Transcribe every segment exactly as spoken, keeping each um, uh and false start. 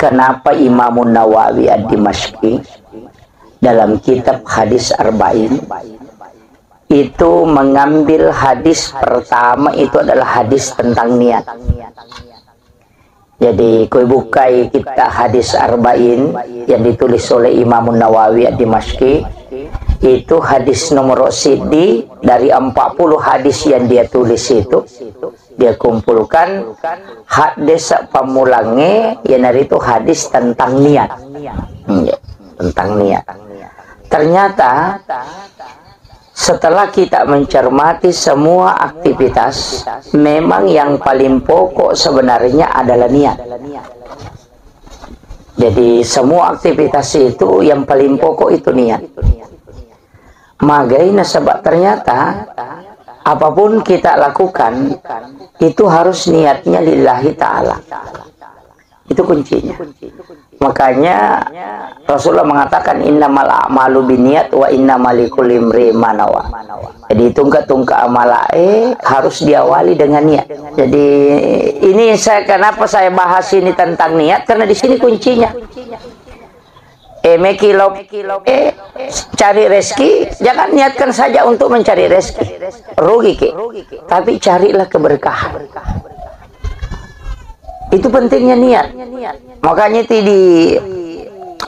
kenapa Imamun Nawawi Ad-Dimashqi dalam kitab Hadis Arba'in itu mengambil hadis pertama itu adalah hadis tentang niat. Jadi, koi bukai kitab Hadis Arba'in yang ditulis oleh Imamun Nawawi Ad-Dimashqi, itu hadis nomor siddi dari empat puluh hadis yang dia tulis itu, dia kumpulkan hadis pammulangnge, iyanaritu hadis tentang niat. Hmm, ya, tentang niat. Ternyata, setelah kita mencermati semua aktivitas, memang yang paling pokok sebenarnya adalah niat. Jadi, semua aktivitas itu yang paling pokok itu niat. Magai nasaba ternyata apapun kita lakukan itu harus niatnya lillahi ta'ala. Itu kuncinya. Makanya Rasulullah mengatakan, "Innamal a'malu binniat wa innama likulli imri'in ma nawa." Jadi, tungka-tungka amalae harus diawali dengan niat. Jadi, ini saya, kenapa saya bahas ini tentang niat, karena di sini kuncinya. Eh, meki lo, eh, cari rezeki, jangan niatkan saja untuk mencari rezeki. Rugi ki. Tapi carilah keberkahan. Itu pentingnya niat. Makanya itu di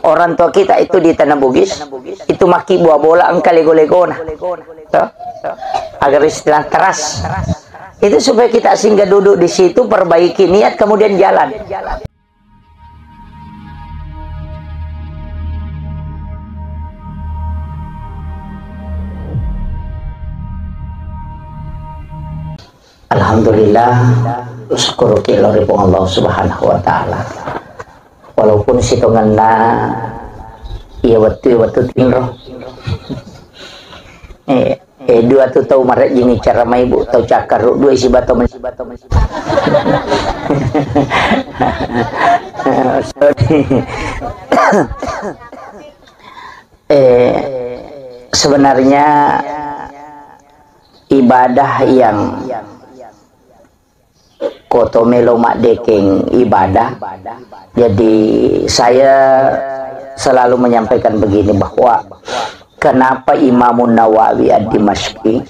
orang tua kita itu di Tanah Bugis, itu maki buah bola engka lego-legona. Toh? Agar istilah teras. Itu supaya kita singgah duduk di situ, perbaiki niat, kemudian jalan. Alhamdulillah, syukur ki lao ri Puang Allah Subhanahu wa Ta'ala. Walaupun sitongenna iya wettu, iya wettu tinro. Eh, eh, dua tu tau marejjingi cara mai, Bu, tau cakkarru dua isi bato men-, sorry. Eh, sebenarnya ibadah yang koto melo maddekeng ibadah. Jadi, saya selalu menyampaikan begini, bahwa kenapa Imamun Nawawi Ad-Dimashqi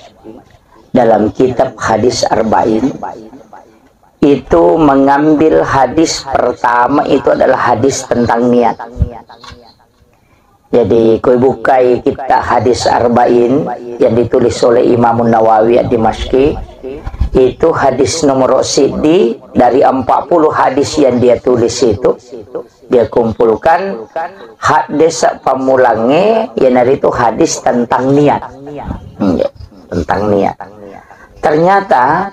dalam kitab Hadis Arba'in itu mengambil hadis pertama itu adalah hadis tentang niat. Jadi, koi bukai kitab Hadis Arba'in yang ditulis oleh Imamun Nawawi Ad-Dimashqi, itu hadis nomor siddi dari empat puluh hadis yang dia tulis itu, dia kumpulkan hadis pammulangnge, iyanaritu hadis tentang niat. Hmm, ya, tentang niat. Ternyata,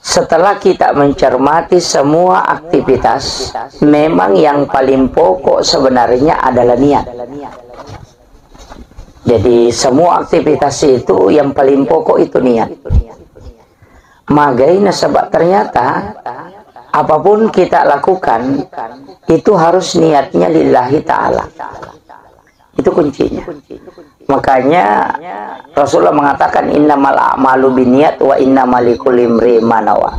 setelah kita mencermati semua aktivitas, memang yang paling pokok sebenarnya adalah niat. Jadi, semua aktivitas itu yang paling pokok itu niat. Magai nasaba ternyata apapun kita lakukan itu harus niatnya lillahi ta'ala. Itu kuncinya. Makanya Rasulullah mengatakan, "Innamal a'malu binniat wa innama likulli imri'in ma nawa."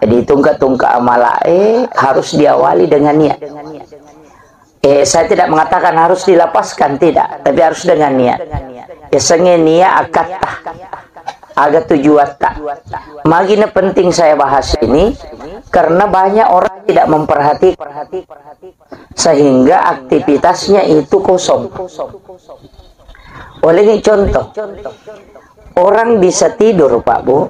Jadi, tungka-tungka amalae harus diawali dengan niat. Eh, saya tidak mengatakan harus dilapaskan, tidak, tapi harus dengan niat. Yasengnge niat akatta, aga tujuatta. Magina penting saya bahas ini, karena banyak orang tidak memperhatikan. Sehingga aktivitasnya itu kosong. Oleh ini contoh, orang bisa tidur, Pak Bu,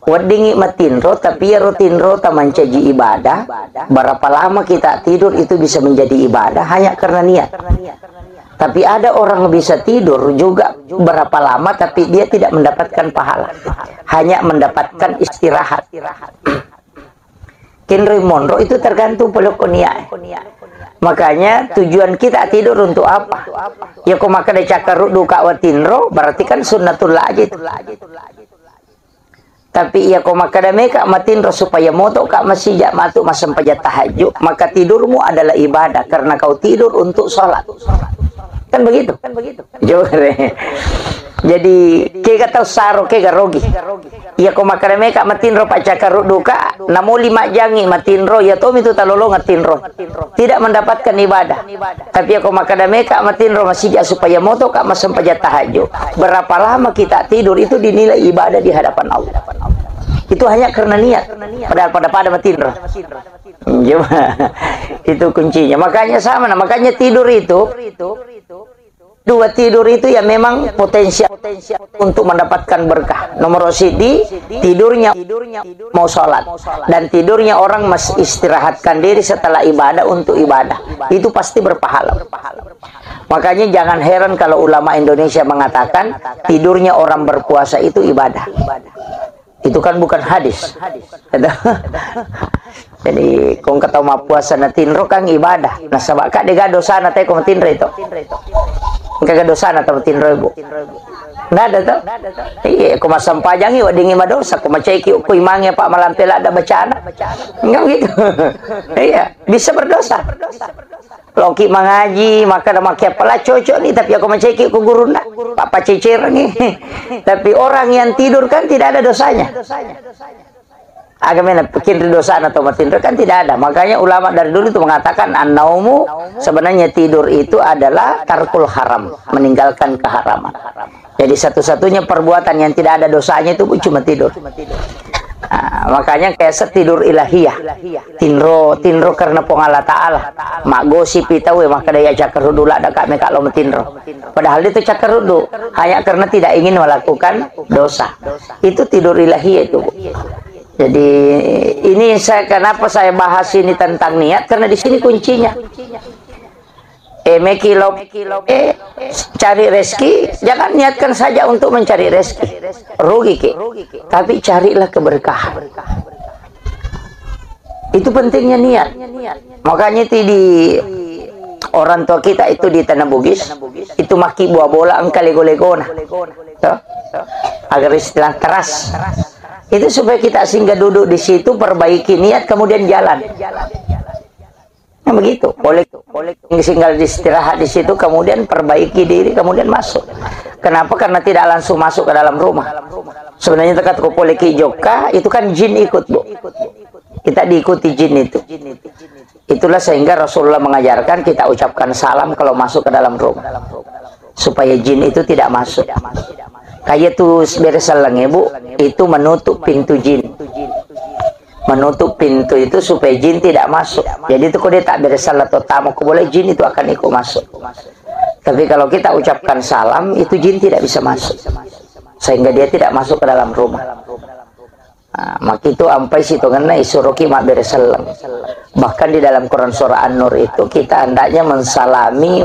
weddingngi matinro, tapi iyaro tinrota mancaji ibadah, berapa lama kita tidur itu bisa menjadi ibadah hanya karena niat. Tapi ada orang bisa tidur juga berapa lama, tapi dia tidak mendapatkan pahala, hanya mendapatkan istirahat. Kenroi monro itu tergantung polokko niat. Makanya tujuan kita tidur untuk apa? Ya, ko makkeda cakkaruddu ka watinro, berarti kan sunnatullah aja itu. Tapi ya, ko makkeda meka matinro supaya moto ka masija matu massempajang tahajud, maka tidurmu adalah ibadah karena kau tidur untuk sholat. Kan begitu? Jore. Jadi, kega tau saro, kega rogi. Iya ko makkeda meka matinro paccakkarudduka, namoli majjangi matinro, iya tomi tu talolongeng tinro. Tidak mendapatkan ibadah. Tapi iya ko makkeda meka matinro masija supaya motoka massempajang tahajud. Berapa lama kita tidur itu dinilai ibadah di hadapan Allah. Itu hanya karena niat. Padahal pada-pada matinro. Coba. Itu kuncinya. Makanya sama, nah, makanya tidur itu, dua tidur itu ya memang potensial untuk mendapatkan berkah. Nomor siji, tidurnya mau sholat. Dan tidurnya orang mas-, istirahatkan diri setelah ibadah untuk ibadah. Itu pasti berpahala. Makanya jangan heran kalau ulama Indonesia mengatakan tidurnya orang berpuasa itu ibadah. Itu kan bukan hadis. Jadi, kong kata mappuasa na tinro kan ibadah. Nasaba ka dega dosana te ko matinro itu. Engka ga dosana tau matinro, Bu? Nggak ada tuh. Iya, ko massempajangi weddingi madosa, ko maceki ko imangi apa malampe ladda bacana. Enggak gitu. Iya, bisa berdosa. Loki mangaji, maka ada makke pala cocok nih, tapi aku maceki ku guruna, apa cecerengi. Tapi orang yang tidur kan tidak ada dosanya. Agamena bikin dosana atau matinro kan tidak ada. Makanya ulama dari dulu itu mengatakan an-naumu, sebenarnya tidur itu adalah tarkul haram, meninggalkan keharaman. Jadi satu-satunya perbuatan yang tidak ada dosanya itu cuma tidur. Nah, makanya kayak tidur ilahiyah. Tinro, tinro karena Puang Allah Ta'ala. Maggosipi tau ya, maka dia cakar dulu ada kami kalau matinro. Padahal itu cakar dulu hanya karena tidak ingin melakukan dosa. Itu tidur ilahiyah itu, Bu. Jadi ini saya, kenapa saya bahas ini tentang niat, karena di sini kuncinya. Eh, meki lo, eh, cari rezeki, jangan niatkan saja untuk mencari rezeki. Rugi ki. Tapi carilah keberkahan. Itu pentingnya niat. Makanya itu di orang tua kita itu di Tanah Bugis, itu maki buah bola engka lego-legona. Tuh. Agar istilah teras. Itu supaya kita singgah duduk di situ, perbaiki niat, kemudian jalan. Nah, begitu. Boleh, boleh tinggal istirahat di situ, kemudian perbaiki diri, kemudian masuk. Kenapa? Karena tidak langsung masuk ke dalam rumah. Sebenarnya tekat ko poleki jokka, itu kan jin ikut, Bu. Kita diikuti jin itu. Itulah sehingga Rasulullah mengajarkan kita ucapkan salam kalau masuk ke dalam rumah. Supaya jin itu tidak masuk. Kayak tuh bere selleng, Bu, itu menutup pintu jin. Menutup pintu itu supaya jin tidak masuk. Jadi itu kok dia tak beres salah atau tamu, kok boleh jin itu akan ikut masuk. Tapi kalau kita ucapkan salam, itu jin tidak bisa masuk. Sehingga dia tidak masuk ke dalam rumah. Nah, maka itu ampai sitongenna isuroki mabbere selleng. Bahkan di dalam Quran surah An-Nur itu kita hendaknya mensalami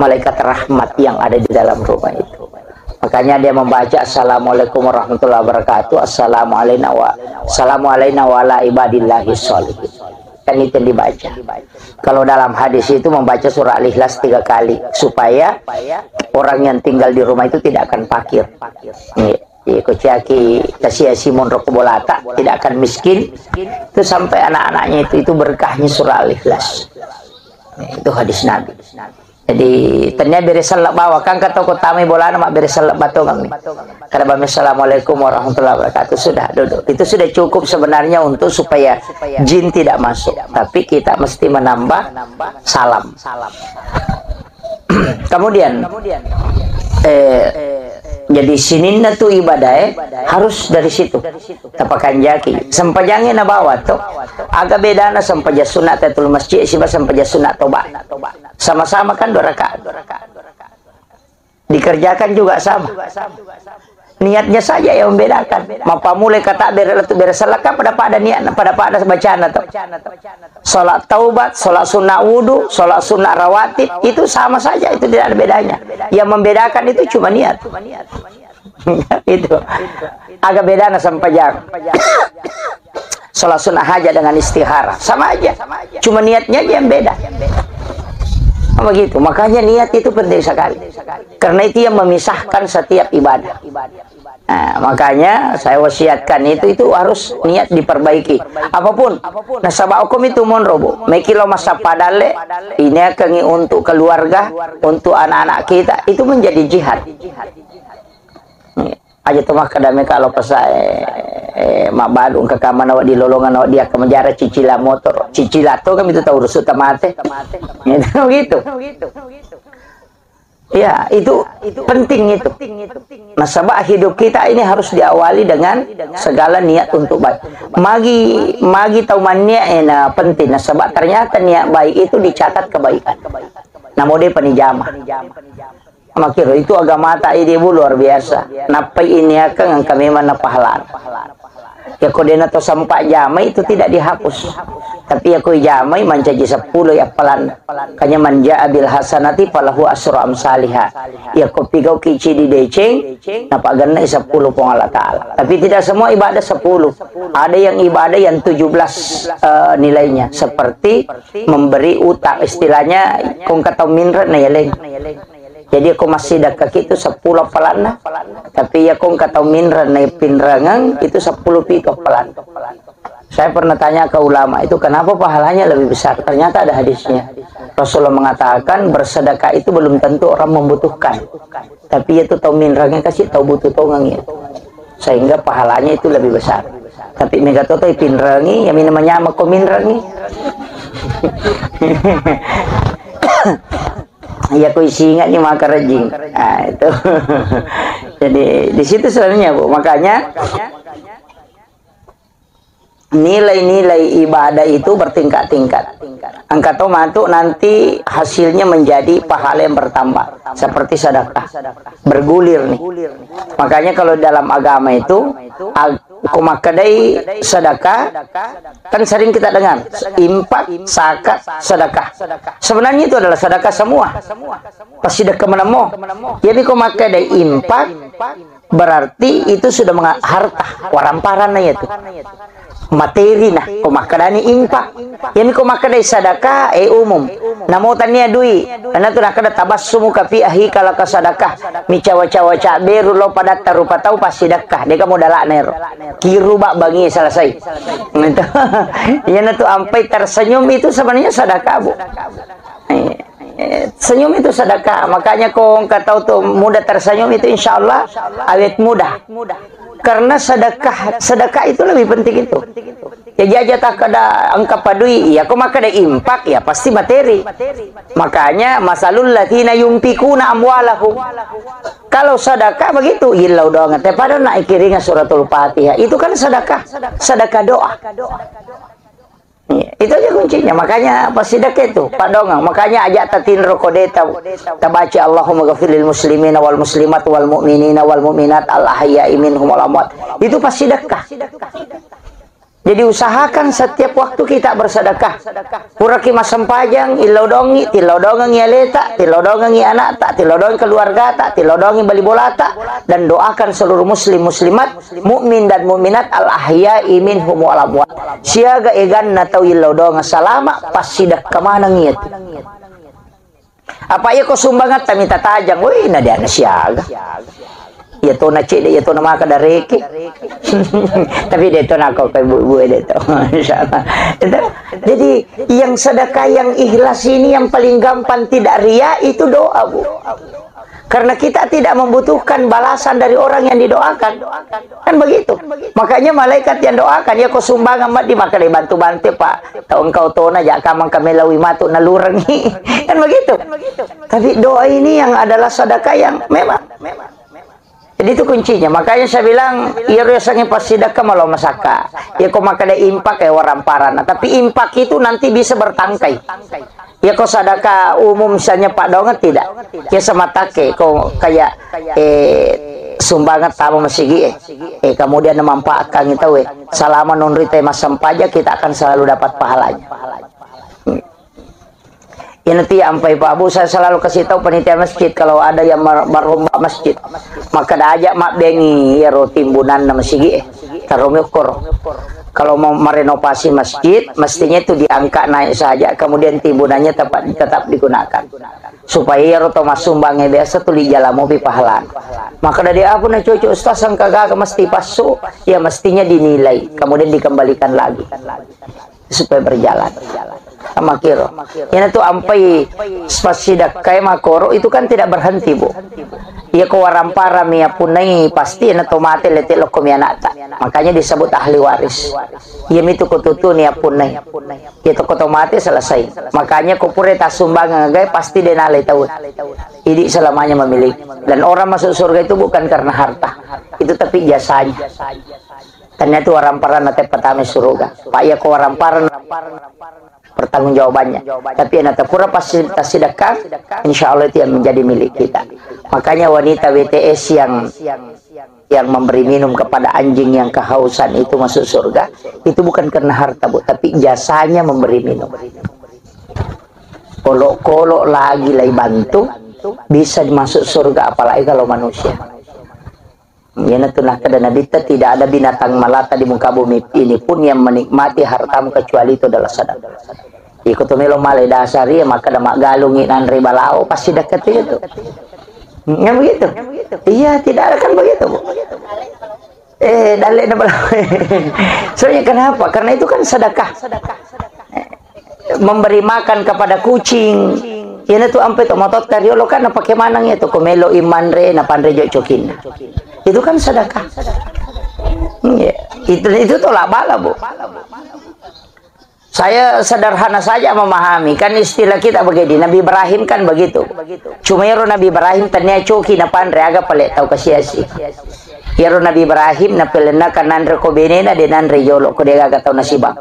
malaikat rahmat yang ada di dalam rumah itu. Makanya dia membaca, "Assalamualaikum warahmatullahi wabarakatuh, assalamu alaina wa, assalamu alaina wa ala ibadillahi sholihin." Kan itu yang dibaca. Kalau dalam hadis itu membaca surah Al-Ikhlas tiga kali, supaya orang yang tinggal di rumah itu tidak akan fakir. Iya. Iya, kuciaki kasiasi monro ke bolata, tidak akan miskin. Itu sampai anak-anaknya itu, itu berkahnya surah Al-Ikhlas. Itu hadis Nabi. Jadi, tania bere selleng bawa, kan kata kota mai bolana mak bere selleng batongan mi. Kada bami, "Assalamualaikum warahmatullahi wabarakatuh." Sudah, duduk. Itu sudah cukup sebenarnya untuk supaya jin tidak masuk. Tapi kita mesti menambah salam. Kemudian, eh, jadi sininna tu ibadah, eh, harus dari situ. Tapakanjaki. Sempajange nabawa to. Aga bedana sempajang sunat tahiyatul masjid siba sempajang sunat toba. Sama-sama kan dua rakaat. Dikerjakan juga sama. Niatnya saja yang membedakan. Mapamulai kata bere-, lettu bere selleng kan pada-pada niat, pada-pada bacana to. Salat taubat, salat sunat wudu, salat sunat rawatib, itu sama saja, itu tidak ada bedanya. Yang membedakan itu cuma niat. Itu. Aga bedana sempajang. Salat sunat hajat dengan istihara. Sama aja. Cuma niatnya aja yang beda. Begitu. Makanya niat itu penting sekali. Karena itu yang memisahkan setiap ibadah. Nah, makanya saya wasiatkan itu, itu harus niat diperbaiki. Apapun. Nasaba hukum itu monro, Bu. Meki lo masa padalle, ini akan untuk keluarga, untuk anak-anak kita, itu menjadi jihad. Aja to makkeda meka lo pesae, eh, mabbalu engka kamana wa di lolongan wa di akka menjara cicila motor. Cicila to kami tu tau rusuk tamate. Itu begitu. Ya, itu penting itu. Nasaba hidup kita ini harus diawali dengan segala niat untuk baik. Magi, magi tau manniat ena penting. Nasaba ternyata niat baik itu dicatat kebaikan. Namo de panijama. Makiro itu agamata idi, Bu, luar biasa. Nappai iniakang engka memang napahalana. Yako dena to sempat jamai itu tidak dihapus. Tapi yako ijamai mancaji seppulo i appalanna. Kanya man jaa bil hasanati falahu asru amsaliha. Yako pigauki cidi deceng, napagennai seppulo Puang Allah Ta'ala. Tapi tidak semua ibadah sepuluh. Ada yang ibadah yang tujuh belas, eh, nilainya. Seperti memberi utang. Istilahnya, kong kata minre na yaleng. Jadi, ko massidekka ki tu seppulo appalanna, tapi iya ko engka tau minreng naipinrengeng, itu seppulo pitu appalanna. Saya pernah tanya ke ulama itu, kenapa pahalanya lebih besar? Ternyata ada hadisnya. Rasulullah mengatakan, bersedekah itu belum tentu orang membutuhkan. Tapi itu tau minrengeng kasi tau butuh tongeng itu. Sehingga pahalanya itu lebih besar. Tapi mega to tau ipinrengi, ya mina manyama ko minrengi. Iya, ko isinga ni maka rejing. Ah, itu. Jadi, di situ sebenarnya, Bu. Makanya, nilai-nilai ibadah itu bertingkat-tingkat. Engka to matu nanti hasilnya menjadi pahala yang bertambah. Seperti sedekah. Bergulir nih. Makanya kalau dalam agama itu, ag-, ko makkedai sedekah, kan sering kita dengar, infak, zakat, sedekah. Sebenarnya itu adalah sedekah semua. Passidekka menemmo. Jadi ko makkedai infak, berarti itu sudah menga-, harta, waramparanna itu. Materi nah, ko makkedani infak. Jadi ko makkedai sedekah, eh, umum. Namo tania dui, karena tu nakkeda tabassumuka fi akhika laka sadakah. Micawa-cawa cabberu lo padatta rupa tau passidekka. Deka modalakna ero. Kiru bak bangi selesai. Gitu. Iyana tu ampai tersenyum itu sebenarnya sedekah, Bu. Eh, eh, senyum itu sedekah. Makanya ko engka tau tu mudah tersenyum itu insya Allah awet mudah. Karena sedekah, sedekah itu lebih penting itu. Ya, jaja takkeda engka padui, iya ko makkeda infak, ya pasti materi. Makanya, masalul ladzina yunfikuna amwalahum. Kalau sedekah begitu, illau doang. Te pada nak ikiringa suratul Fatihah. Itu kan sedekah, sedekah doa. Iya, itu aja kuncinya. Makanya passidekka itu, Pak Dongeng. Makanya aja tatinro kodeta, tabaca Allahumma ghafir lil muslimina wal muslimat wal mu'minina wal mu'minat al ahya'i minhum wal amwat. Itu passidekka. Jadi usahakan setiap waktu kita bersedekah. Puraki massempajang, illau dongi, tillau dongengi aleta, tillau dongengi anakta, tillau dongengi keluargata, tillau dongengi bali bolata, dan doakan seluruh muslim muslimat, mukmin dan mukminat al ahya'i minhum wal amwat. Siaga eganna tau illau doang salama, passidekka maneng iya tu. Apa iya ko sumbangatta mita tajang, woi, na dia na siaga. Iya to na cedde, iya to na maka dareke. Tapi de to na ko kai bu-, bu de to. Insyaallah. Itu. Jadi yang sedekah yang ikhlas ini yang paling gampang tidak ria itu doa, Bu. Karena kita tidak membutuhkan balasan dari orang yang didoakan. Kan begitu. Makanya malaikat yang doakan, ya ko sumbangan mat di maka dibantu-bantu, Pak. Tau engkau tona, ja kamang kami lawi matu nalurengi. Kan begitu. Tapi doa ini yang adalah sedekah yang memang. Jadi itu kuncinya. Makanya saya bilang, iya riasangi passidekka malo masaka. Ya ko maka ada impak ya waramparan. Tapi impak itu nanti bisa bertangkai. Ya ko sadaka umum misalnya Pak Dongan tidak. Ya sama take ko kayak, eh, sumbangan tama masigi, eh. Eh, kemudian memanfaatkan itu, eh. Selama nonrita massempajang kita akan selalu dapat pahalanya. Hmm. Ini nanti ampai Pak Bu, saya selalu kasih tahu panitia masjid kalau ada yang mer-, merombak masjid. Maka diajak mak bengi ya ro timbunan masigi, eh. Taruh ukur. Kalau mau merenovasi masjid, mestinya itu diangkat naik saja, kemudian timbunannya tetap, tetap digunakan. Supaya iya ro to massumbang biasa tuli jala mopi pahalan. Maka dari apa na cocok Ustaz, sangka gaga mesti pasu, ya mestinya dinilai, kemudian dikembalikan lagi. Supaya berjalan. Sama kiro. Ini tuh ampai spasi dakkai makoro itu kan tidak berhenti, Bu. Iya ko waramparami appunnai, pasti na to mate lete lokko mi anakta. Makanya disebut ahli waris. Iya mitu ko tutuni appunnai. Iya to ko to mate selesai. Makanya ko pura tasumbangan gae pasti denale tau. Idi selamanya memiliki. Dan orang masuk surga itu bukan karena harta. Itu tapi jasanya. Ternyata waramparana te pertama surga. Pak iya ko waramparana pertanggungjawabannya. Tapi yang pura pasti tasidakang, insya Allah itu yang menjadi milik kita. Makanya wanita W T S yang yang memberi minum kepada anjing yang kehausan itu masuk surga, itu bukan karena harta, Bu, tapi jasanya memberi minum. Olok-olok lagi lai bantu, bisa masuk surga, apalagi kalau manusia. Iyanatu nakkeda Nabitta, tidak ada binatang melata di muka bumi ini pun yang menikmati hartamu kecuali itu adalah sadaqah. Iko to melo male dasari, maka ada maggalungi nanre balao, pasti dekat itu. Ya begitu. Iya, tidak ada kan begitu, Bu. Eh, dalle na balao. Soalnya kenapa? Karena itu kan sedekah. Memberi makan kepada kucing. Iyanatu ampe to motor tariolo kan napake maneng itu, ko melo imanre, napanre jo cokinna. Itu kan sedekah. Iya. Itu, itu tolak bala, Bu. Saya sederhana saja memahami, kan istilah kita begini, Nabi Ibrahim kan begitu. Cuma ero Nabi Ibrahim tania coki napanre, aga pale tau kasiasi. Ero Nabi Ibrahim napelenna kan nanre ko benena, de nanre jolo ko de gaga tau nasibang.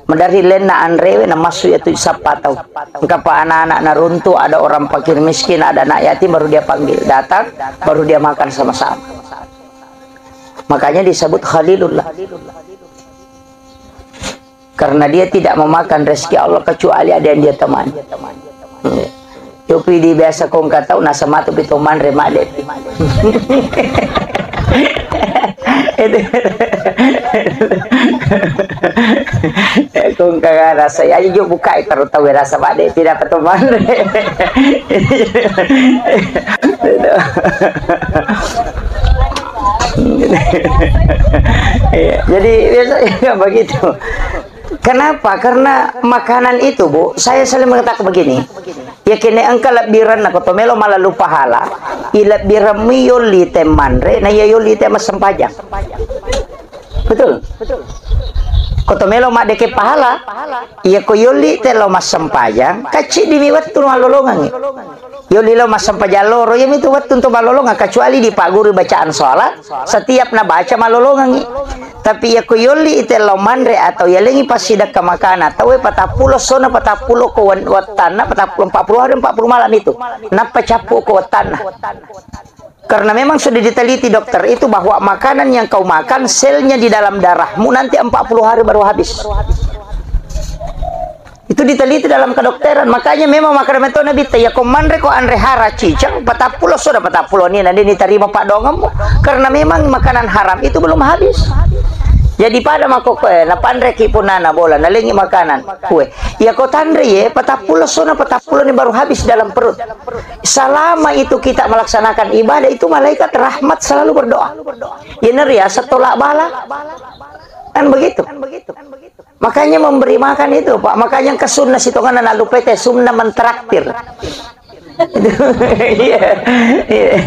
Madari lenna anrewe na massu itu sappa tau. Engka pa anak-anak naruntu, ada orang fakir miskin, ada anak yatim, baru dia panggil datang, baru dia makan sama-sama. Makanya disebut Khalilullah. Karena dia tidak memakan rezeki Allah kecuali ada yang dia temani. Iya. Yopi di biasa kongka tau, nasa matu pi to manre made. Itu. Kongka rasa, aja jo buka, taruh tahu rasa made, tidak ke to manre. Itu. Iya, jadi biasanya begitu. Kenapa? Karena makanan itu, Bu, saya selalu mengatakan begini. Ya kene engka lebbiranna ko to melo malalu pahala, i lebbirammi yolli te manre, na iya yolli te massempajang. Betul? Ko to melo maddeke pahala, iya ko yolli te lo massempajang, kacciddi mi wettu malolongangi. Yolli lo massempajang loro, iya mitu wettu to malolongang, kecuali dipagguru bacaan sholat, setiap nabaca malolongangi. Tapi iya ko yolli ite lao manre atau yalengi passidekka makana, tauwe patappulo sona patappulo ko wan-, wattanna, patappulo, empat puluh hari, empat puluh malam itu. Nappa cappu ko wattanna. Karena memang sudah diteliti dokter itu bahwa makanan yang kau makan, selnya di dalam darahmu nanti empat puluh hari baru habis. Itu diteliti dalam kedokteran. Makanya memang makkeda metto Nabitta, iya ko manre ko anre hara ciceng, patappulo soda patappulo ni, na de nitarima paddoangemmu. Karena memang makanan haram itu belum habis. Jadi pada makkokkoe, napanreki punnana bola, nalengi makanan. Kue. Iya ko tanre ye, patappulo soda patappulo ni baru habis dalam perut. Selama itu kita melaksanakan ibadah itu, malaikat rahmat selalu berdoa. Iya nariaseng tolak bala. Kan begitu. Makanya memberi makan itu, Pak. Makanya engka sunna sitongenna nalupete, sunna mentraktir. Iya, iya.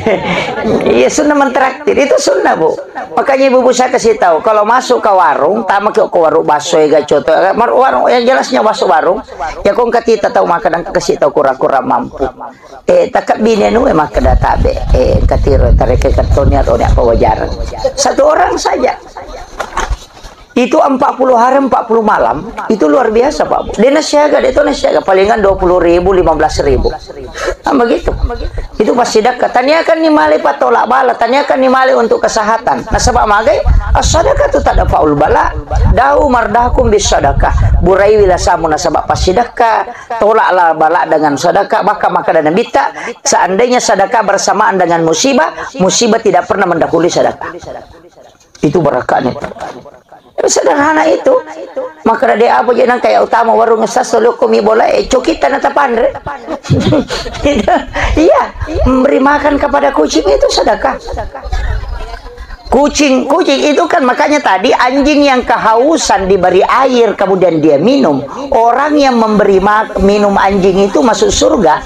Iya, sunna mentraktir. Itu sunna, Bu. Makanya ibu-ibu saya kasih tahu, kalau masuk ke warung, tama ke, ke warung bakso, ya, coto, eh, mar-, warung yang jelasnya masuk warung, ya, kong katita tahu makan, kasih tahu kurang-kurang mampu. Eh, takkabbini anu, eh, makkeda tabe, eh, engka tiro, tareke kettoni, atau apa wajar. Satu orang saja. Itu empat puluh hari, empat puluh malam, itu luar biasa, Pak, Bu. Dia nasiaga, dia tuh nasiaga, palingan dua puluh ribu, lima belas ribu. Nah, begitu. Itu pasti dekat. Taniakan ni male patolak bala, taniakan ni male untuk kesehatan. Nasaba magai, as-sadaqatu tadfa'ul bala, da'u mardakum bis sadaqah. Buraiwi lasamu nasaba pasti dekat, tolaklah bala dengan sedekah. Bahkan makkeda Nabitta, seandainya sedekah bersamaan dengan musibah, musibah tidak pernah mendahului sedekah. Itu barakahnya. Sederhana itu. Makkeda de apa je nang kayak utama warung sasolo ko mi bola, eh, cokita na tapanre. Gitu. Iya, memberi makan kepada kucing itu sedekah. Kucing, kucing itu kan makanya tadi anjing yang kehausan diberi air kemudian dia minum. Orang yang memberi ma-, minum anjing itu masuk surga.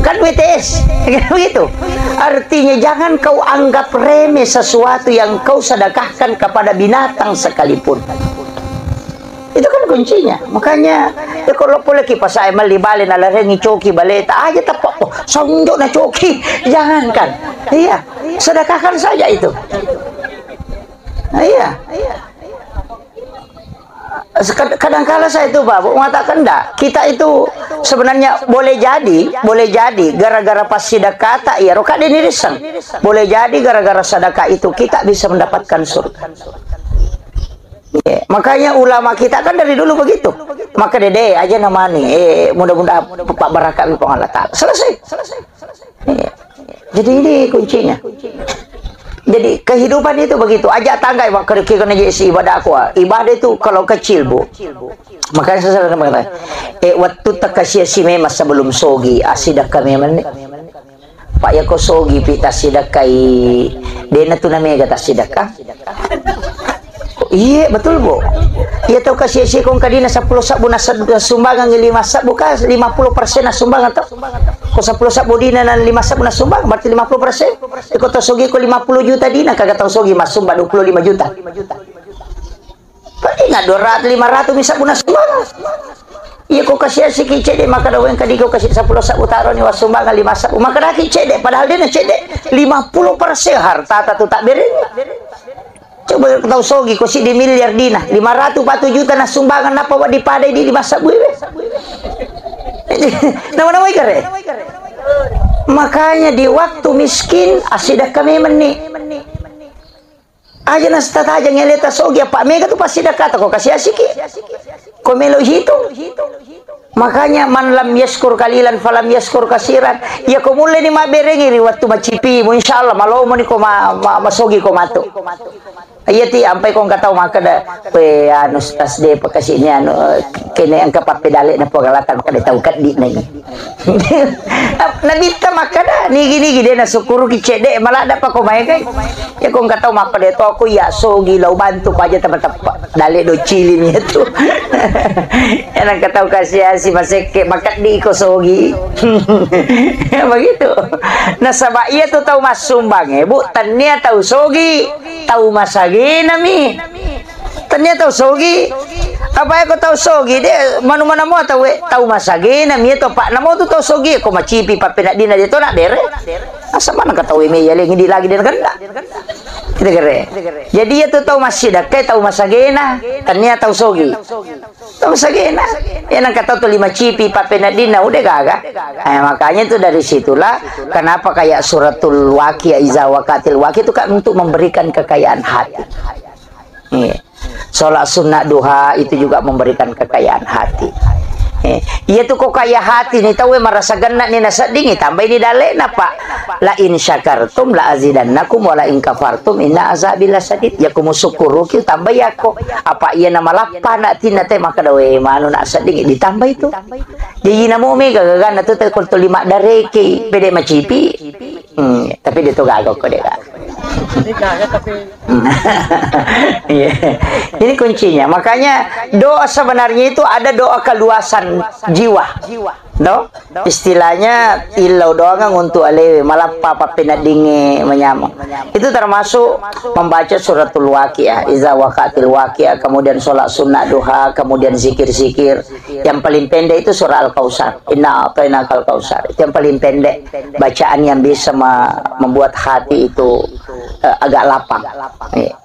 Kan W T S, begitu. Artinya, jangan kau anggap remeh sesuatu yang kau sedekahkan kepada binatang sekalipun. Itu kan kuncinya. Makanya, ya, kalau boleh kipas air meli bale, nalarengi coki baleta aja tepak, oh, sonjok na coki. Jangankan. Iya, sedekahkan saja itu. Nah, iya. Sekad-, kadangkala saya itu, Pak, Bu, mengatakan, ndak. Kita itu sebenarnya boleh jadi, boleh jadi gara-gara pas sedekah tak, iya, roka dini riseng. Boleh jadi gara-gara sedekah itu kita bisa mendapatkan surga. Iya, makanya ulama kita kan dari dulu begitu. Maka dede aja namanya, eh, mudah-mudahan Pak barakat di Allah Ta'ala. Selesai. Iya. Jadi ini kuncinya. Jadi kehidupan itu begitu. Aja tanggai, Pak, kerja kena jadi si ibadah aku, ah. Ibadah itu kalau kecil, Bu. Makanya saya selalu mengatakan, eh, waktu tak kasih si memang sebelum sogi, asidakka memang ni. Pak, ya ko sogi pi tasidakkai, dena tu namanya tasidakka. Iya, betul, Bu. Iya, tau kasih-kasih kong kadina sepuluh sabbu na sed-, sumbangan lima sabbu ka, lima puluh persen na sumbangan tau. Ko sepuluh sabbu dina na lima sabbu na sumbangan, berarti lima puluh persen. Iko tau sogi ko lima puluh juta dina, kagak tau sogi mas sumbang dua puluh lima juta. Paling nggak dua ratus, lima ratus mi sabbu na sumbangan. Iya, ko kasih-kasih ki cedde, maka da weng kadi ko kasih sepuluh sabbu taro ni wa sumbangan lima sabbu. Maka da ki cedde, padahal dena cedde lima puluh persen harta tatu tak bereng. Coba tau sogi, ko siddi miliar dina, lima ratus patu juta na sumbangan, napa wa dipadai di lima sabbu iwe? Nama-nama ikare? Makanya di waktu miskin, asidakka memang ni. Aja na stataja ngeleta sogi, apa mega tu pasti dakata ko kasih asiki. Ko melo hitung. Makanya, "Man lam yaskur kalilan falam yaskur kasiran." Iya, ko mulle ni mabberengi ri wattu macipimu, insyaallah malomo ni ko ma-, ma-, masogi ko matu. Iya ti, ampai ko engka tau makkeda, "We, anu, Ustaz, de pakasini, anu, kene engka pappedale na Puang Allah Ta'ala, makkeda tau keddi na i." Nabitta makkeda, "Nigi-nigi de nasukkuruki cedde, maladda pa ko maekai." Ya ko engka tau makkeda to, aku iya sogi, lau bantu ko aja tepa-tepa. Dalle doccili mi itu. Ya nengka tau kasi-asi masekke, makeddi ko sogi. Ya begitu. Nasaba iya tu tau massumbang e, Bu, tennia tau sogi, tau masagena mi. Tennia tau sogi. Apa ya ko tau sogi, de manu mana mo tau e, tau masagena mi to, Pak. Namo tu tau sogi, ko macipi pappeneddina de to nak bere. Asa mana ka tau e me ya lengi di lagi de kenda. Kita kere. Jadi ya tu tau massidakka, tau masagena, tennia tau sogi. Tau masagena. Ya nengka tau tu lima cipi pappeneddina udah gaga. Eh, makanya itu dari situlah kenapa kayak suratul Waqiah, iza waqatil waqiah itu kan untuk memberikan kekayaan hati. Iya. Sholat sunnah duha itu juga memberikan kekayaan hati. Eh, iya tu ko kaya hati ni tau e marasa genna ni nasedding, tambai ni dalena, Pak. "La in syakartum la azidannakum wa la in kafartum inna azabi lasadid." Ya ko musukkuruki tambai ako. Apa iya na malappa na tinna te makkeda, "We, manu na sedding ditambai tu." Jadi namo mega gaganna tu te ko tuli maddareki, pede macipi. Hmm, tapi de to gaga ko de gaga. Iya. Ini kuncinya. Makanya doa sebenarnya itu ada doa keluasan jiwa. No? Istilahnya illau doangang untuk alewe, malappa pappeneddingnge manyameng. Itu termasuk membaca suratul Waqiah, iza waqatil waqiah, kemudian sholat sunnah duha, kemudian zikir-zikir. Yang paling pendek itu surah Al-Kautsar. Inna a'tainakal kautsar. Itu yang paling pendek. Bacaan yang bisa me-, membuat hati itu, eh, agak lapang. Iya.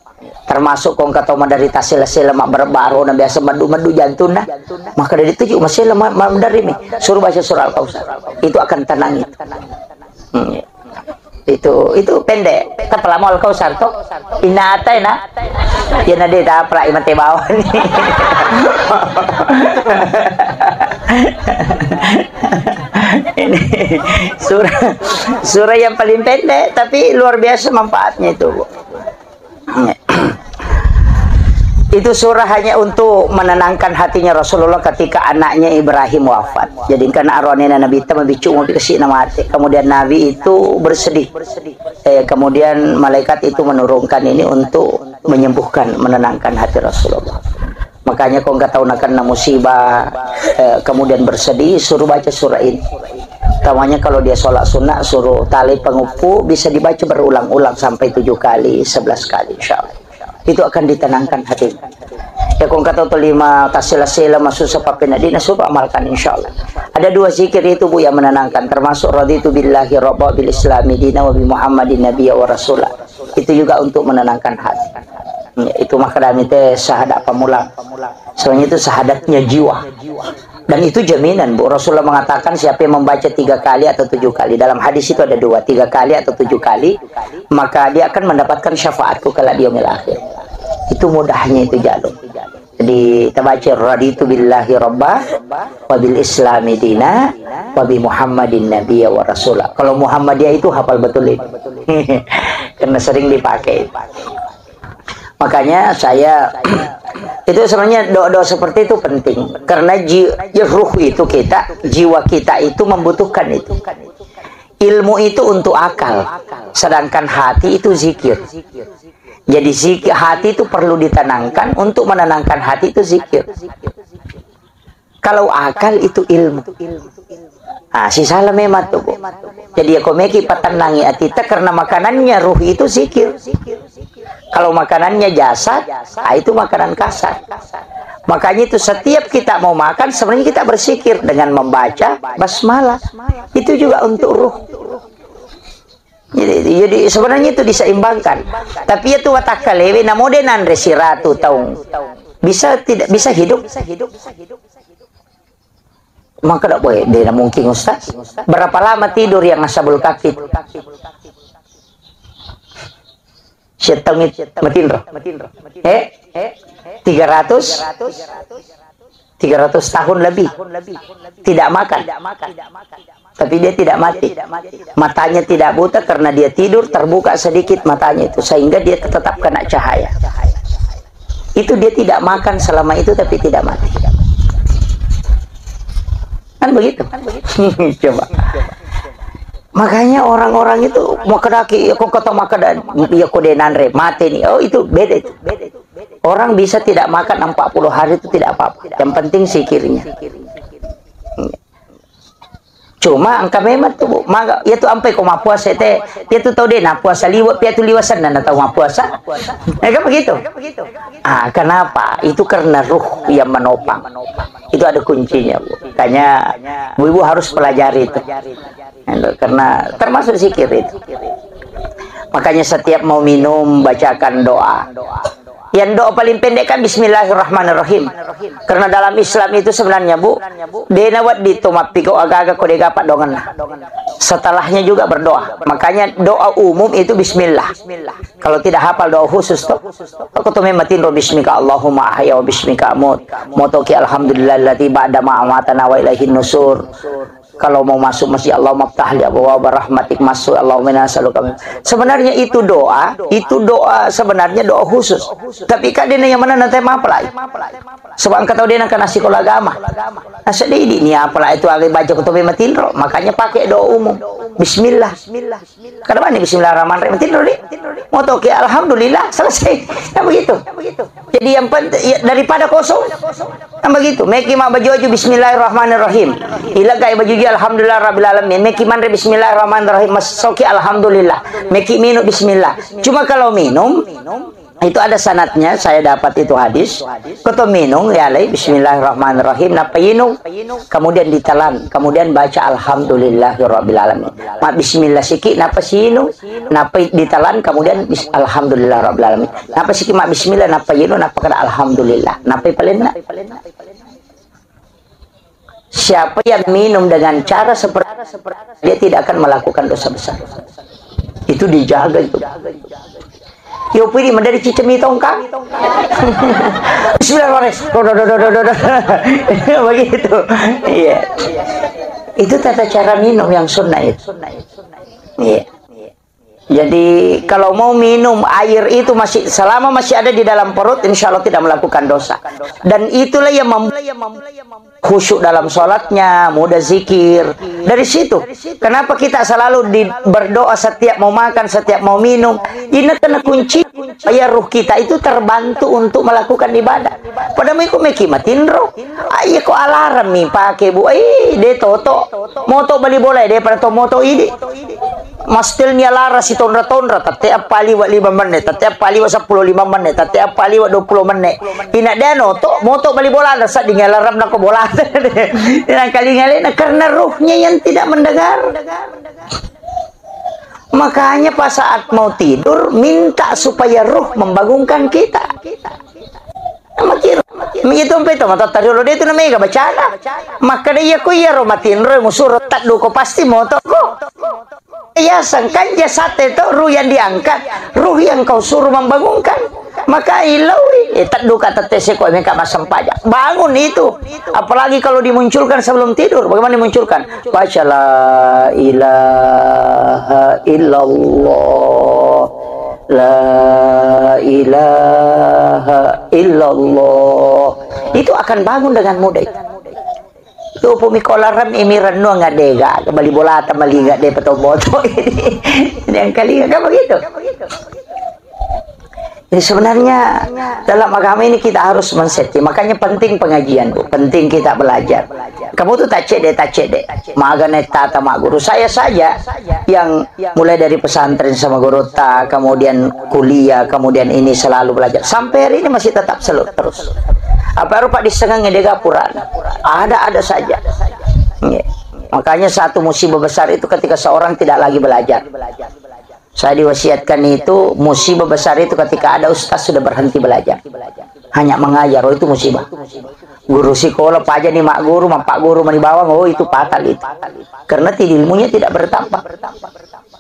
Termasuk ko engka tau maderita sela-sela, mabbaro-baro, na biasa meddu-meddu jantunna. Maka dari itu juga masela ma-, ma-, maderri mi. Suruh baca surah Al-Kautsar. Itu akan tenang itu. Hmm. Itu, itu pendek. Kan pelamu Al-Kautsar to. Inna a'taina. Ya na de tapra imate bawah ni. Ini surah, surah yang paling pendek, tapi luar biasa manfaatnya itu, Bu. Itu surah hanya untuk menenangkan hatinya Rasulullah ketika anaknya Ibrahim wafat. Jadi, karena aronena Nabi itu mabiccu, mau dikasih nama mati. Kemudian Nabi itu bersedih. Eh, kemudian malaikat itu menurunkan ini untuk menyembuhkan, menenangkan hati Rasulullah. Makanya, ko engka tau nakenna musibah, eh, kemudian bersedih, suruh baca surah ini. Utamanya kalau dia sholat sunnah, suruh tali pengeppu, bisa dibaca berulang-ulang sampai tujuh kali, sebelas kali, insya Allah. Itu akan ditenangkan hatinya. Ya, kong kata tu lima tasila-sila masuk sepape nadina, coba amalkan, insya Allah. Ada dua zikir itu, Bu, yang menenangkan, termasuk raditu billahi rabba bil islami dina wa bi Muhammadin nabiyya wa rasula. Itu juga untuk menenangkan hati. Ya, itu makadami te syahadat pamulang. Soalnya itu syahadatnya jiwa. Dan itu jaminan, Bu. Rasulullah mengatakan, siapa yang membaca tiga kali atau tujuh kali, dalam hadis itu ada dua, tiga kali atau tujuh kali, maka dia akan mendapatkan syafaatku kelak di yaumil akhir. Itu mudahnya itu jalur. Jadi, kita baca, raditu billahi rabba, wa bil islami dina, wa bi Muhammadin nabiyya wa rasula. Kalau Muhammadiyah itu hafal betul ini. Karena sering dipakai. Makanya saya, itu sebenarnya doa-doa seperti itu penting. Karena ji-, ya, ruh itu kita, jiwa kita itu membutuhkan itu. Ilmu itu untuk akal, sedangkan hati itu zikir. Jadi zikir, hati itu perlu ditenangkan, untuk menenangkan hati itu zikir. Kalau akal itu ilmu. Ah, sisala memang tu, Bu. Jadi, ya, ko meki patennangi atita karena makanannya ruh itu zikir. Kalau makanannya jasad, ah, itu makanan kasar. Makanya itu setiap kita mau makan, sebenarnya kita berzikir dengan membaca basmalah. Itu juga untuk ruh. Jadi, jadi sebenarnya itu diseimbangkan. Tapi ya tu watakkalewe, namo de nanre siratu taung. Bisa tidak bisa hidup? Maka tidak boleh. De na mungkin, Ustaz. Berapa lama tidur yang ashabul kahfi? Siap taung matinro. Eh? Tiga ratus? Tiga ratus tahun lebih. Tidak makan. Tapi dia tidak mati. Matanya tidak buta karena dia tidur, terbuka sedikit matanya itu, sehingga dia tetap kena cahaya. Itu dia tidak makan selama itu, tapi tidak mati. Kan begitu? Coba. Makanya orang-orang itu mau kedaki, ya, kok kata maka dan, ya, kok de nanre, mati nih. Oh, itu beda itu. Orang bisa tidak makan empat puluh hari itu tidak apa-apa. Yang penting zikirnya. Cuma engka memang tu, Bu, maga, ya tu ampai ko mappuasa te, ya tu tau de na puasa liwa, pia tu liwa senna na tau mappuasa. Ya kan begitu? Ah, kenapa? Itu karena ruh yang menopang. Itu ada kuncinya, Bu. Makanya, Bu, Ibu harus pelajari itu. Karena termasuk zikir itu. Makanya setiap mau minum, bacakan doa. Yang doa paling pendek kan bismillahirrahmanirrahim. Karena dalam Islam itu sebenarnya, Bu, de na wedding to mappigau aga-aga ko de gaga paddoangenna. Setelahnya juga berdoa. Makanya doa umum itu bismillah. Kalau tidak hafal doa khusus to, aku to memang tinro bismika Allahumma ahya wa bismika amut. Motoki alhamdulillahilladzi ba'da ma amatana wa ilaihin nusur. Kalau mau masuk masjid, Allahumma ftah li abwaaba rahmatik, masuk, Allahumma inna nas'aluka min. Sebenarnya itu doa, itu doa sebenarnya doa khusus. Tapi kadena yang mana nanti mapalai. Sebab engka tau de na kana sekolah agama. Nah, sedih di ni apalai itu aga baca kutobe matinro, makanya pakai doa umum. Bismillah. Kada bani bismillahirrahmanirrahim. Tinro di. Motoki alhamdulillah, selesai. Nah, begitu. Jadi yang penting, ya, daripada kosong, kan begitu. Meki ma baju-baju bismillahirrahmanirrahim. Ila gai baju-baju alhamdulillah rabbil alamin. Meki manre bismillahirrahmanirrahim. Masoki alhamdulillah. Meki minum bismillah. Cuma kalau minum, itu ada sanadnya, saya dapat itu hadis. Koto minum, ya alai bismillahirrahmanirrahim. Napa inung? Kemudian ditelan, kemudian baca alhamdulillahirabbil alamin. Ma bismillah siki, napa sinung? Napa ditelan, kemudian bis-, alhamdulillah rabbil alamin. Napa siki ma bismillah, napa yinu, napa kada alhamdulillah. Napa palenna? Siapa yang minum dengan cara seperti, dia tidak akan melakukan dosa besar. Itu dijaga itu. Yo pidi menjadi cicemi tongkang. Bismillahirrahmanirrahim. Begitu. Iya. Itu tata cara minum yang sunnah itu. Iya. Jadi, kalau mau minum air itu masih, selama masih ada di dalam perut, insya Allah tidak melakukan dosa. Dan itulah yang mem-, khusyuk dalam sholatnya, mudah zikir. Dari situ, kenapa kita selalu di, berdoa setiap mau makan, setiap mau minum? Ini kena kunci, ya, ruh kita itu terbantu untuk melakukan ibadah. Pada miko meki matinro. Ah, iya ko alarm mi pake, Bu. Eh, de toto. Moto bali bola, de pada to moto idi. Mastilni alarm si tonra-tonra, tette appa liwa lima menit, tette appa liwa seppulo lima menit, tette appa liwa dua puluh menit. Ina de noto, moto bali bola, ada sadding alarm nako bola. Ina kalinga lena, karena ruhnya yang tidak mendengar. Makanya pas saat mau tidur, minta supaya ruh membangunkan kita. Makiro. Itu mpe to matattari olo de tu na mega bacana. Makkeda iya ko iya ro matinro musuro tadduko pasti motoko. Iya sangkan jasad itu ruh yang diangkat, ruh yang kau suruh membangunkan. Maka ilawi, eh, tadduka tette seko meka massempajang. Bangun itu. Apalagi kalau dimunculkan sebelum tidur. Bagaimana dimunculkan? Baca la ilaha illallah. La ilaha illallah. Itu akan bangun dengan mudah itu. Itu pumi kolarem imi rennuang ngadega, bali bolata malinga de petoboto ini. Yang kali kan begitu. Jadi sebenarnya dalam agama ini kita harus men-setting. Makanya penting pengajian, Bu. Penting kita belajar. Kamu tuh tak cek deh, tak cek deh. Magane tata mak guru. Saya saja yang mulai dari pesantren sama guru ta, kemudian kuliah, kemudian ini selalu belajar. Sampai hari ini masih tetap selalu terus. Apa rupa di sengeng de gapura. Ada-ada saja. Nggih. Makanya satu musibah besar itu ketika seorang tidak lagi belajar. Saya diwasiatkan itu, musibah besar itu ketika ada ustaz sudah berhenti belajar. Hanya mengajar, oh, itu musibah. Guru sekolah, paja ni mak guru, mak pak guru mani bawang, oh, itu fatal itu. Karena ti-, ilmunya tidak bertambah.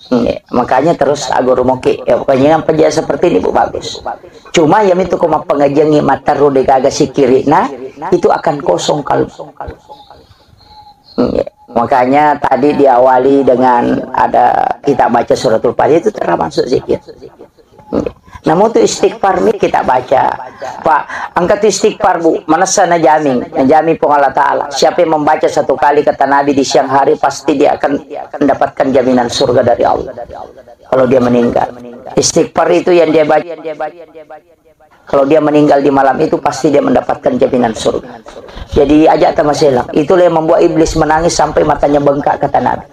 Iya, makanya terus aguru moki. Ya, pokoknya yang penjahit seperti ini, Bu, bagus. Cuma ya itu ko mappengajian ni matteru de gaga sikiri, nah, itu akan kosong kalbu. Iya. Makanya tadi diawali dengan ada kita baca suratul Fatihah, itu termasuk zikir. Iya. Namun tu istighfar mi kita baca. Pak, angkat istighfar, Bu, manessa najaming, najaming Puang Allah Ta'ala. Siapa yang membaca satu kali kata Nabi di siang hari, pasti dia akan mendapatkan jaminan surga dari Allah. Kalau dia meninggal. Istighfar itu yang dia baca. Kalau dia meninggal di malam itu, pasti dia mendapatkan jaminan surga. Jadi, aja tamaselang. Itulah yang membuat iblis menangis sampai matanya bengkak, kata Nabi.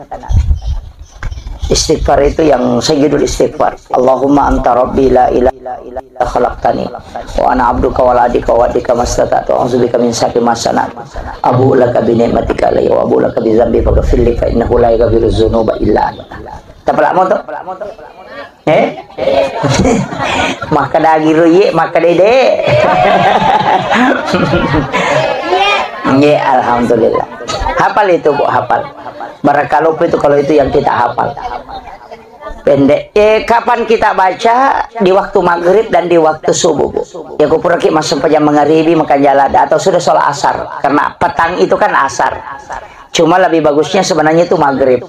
Istighfar itu yang sayyidul istighfar. Allahumma anta rabbi la ilaha illa anta khalaqtani wa ana abduka wa ana ala ahdika wa wa'dika mastata'tu, a'udzubika min syarri ma sana'tu. Abu'u laka bi ni'matika alayya wa abu'u laka bi dzambi faghfirli fa innahu la yaghfiru dzunuba illa anta. Tapalak moto? Eh? Makkeda giro iye, makkeda de. Nggih, alhamdulillah. Hafal itu, Bu, hafal. Barang kalau itu, kalau itu yang kita hafal. Pendek. Eh, kapan kita baca? Di waktu maghrib dan di waktu subuh, Bu. Ya, kupuraki masuk pejam mangaribi, makan jalan, atau sudah sholat asar. Karena petang itu kan asar. Cuma lebih bagusnya sebenarnya itu maghrib.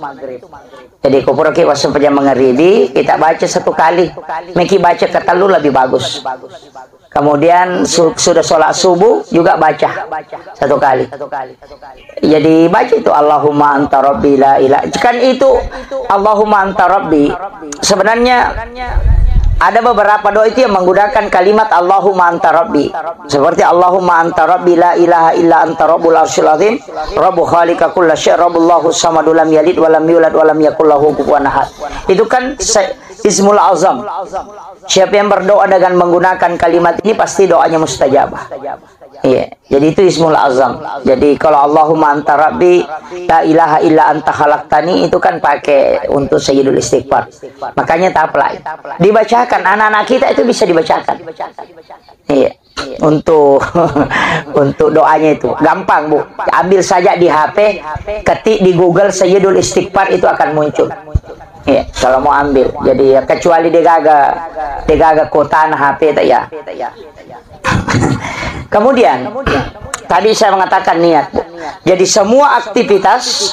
Jadi, kupuraki wasempajang mangaribi, kita baca satu kali. Meki baca ketellu lebih bagus. Kemudian su-, sudah sholat subuh juga baca satu kali. Jadi, baca itu, "Allahumma anta rabbi la ilaha." Kan itu, "Allahumma anta rabbi." Sebenarnya ada beberapa doa itu yang menggunakan kalimat "Allahumma anta rabbi." Seperti, "Allahumma anta rabbi la ilaha illa anta rabbul arsyil azim." Rabbu khaliqa kulla syai', Rabbullahu samadu lam yalid walam yulad walam yakul lahu kufuwan ahad. Itu kan se-, ismul azam. Siapa yang berdoa dengan menggunakan kalimat ini pasti doanya mustajabah. Iya, jadi itu ismul azam. Jadi kalau Allahumma anta rabbi la ilaha illa anta khalaqtani itu kan pakai untuk sayyidul istighfar. Makanya tak apply. Dibacakan anak-anak kita itu bisa dibacakan. Iya. Untuk untuk doanya itu gampang, Bu. Ambil saja di H P, ketik di Google Sayyidul Istighfar, itu akan muncul. Iya, kalau mau ambil. Jadi ya, kecuali degaga degaga kotana H P tak ya. Kemudian tadi saya mengatakan niat, Bu. Jadi semua aktivitas